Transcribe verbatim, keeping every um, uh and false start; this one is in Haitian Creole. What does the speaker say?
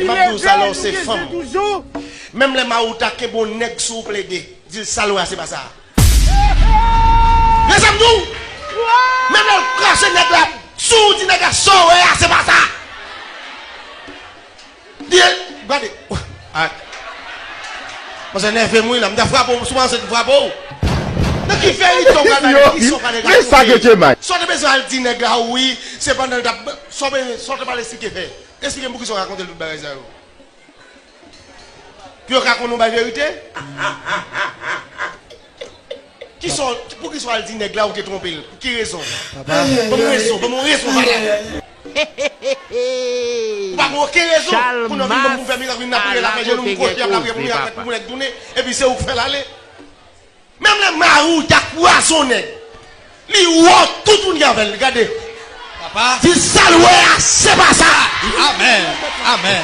M ap di w sa lè w se fanm. Menm lè mari w ta kenbe yon nèg sou ou plede, di l sa l wè a se pa sa. Lè sa m di w, menm lè l krache nèg la sou ou, di nèg la sa w wè a se pa sa. Di l, gade. Ay. Mwen se nève m wi la, m ta frape w, sou mwen se frape w. Nan ki verite w pral bay, nan ki sa w pral egare. Sa w te bezwen al di nèg la wi, se pandan l t ap, sa w te pral esplike fè. Esplike m poukisa w rakonte l tout bagay sa yo. Pou yo ka konn ou bay verite? Kisa w, poukisa w al di nèg la ou te twonpe l? Pou ki rezon? Ban m rezon, ban m yon rezon, papa. Ou pa gen okenn rezon. Pou nou vin ban m pou fè mirak, vin lapriyè, lapriyè, jenou m kwoche, ap lapriyè pou mirak fèt, pou nèg tounen, epi se ou k fè l ale. Menm lè mari w ta kwaze yon nèg, li wè w toutouni avè l, gade. Papa. Di sa l wè a, se pa sa. Amèn. Amèn.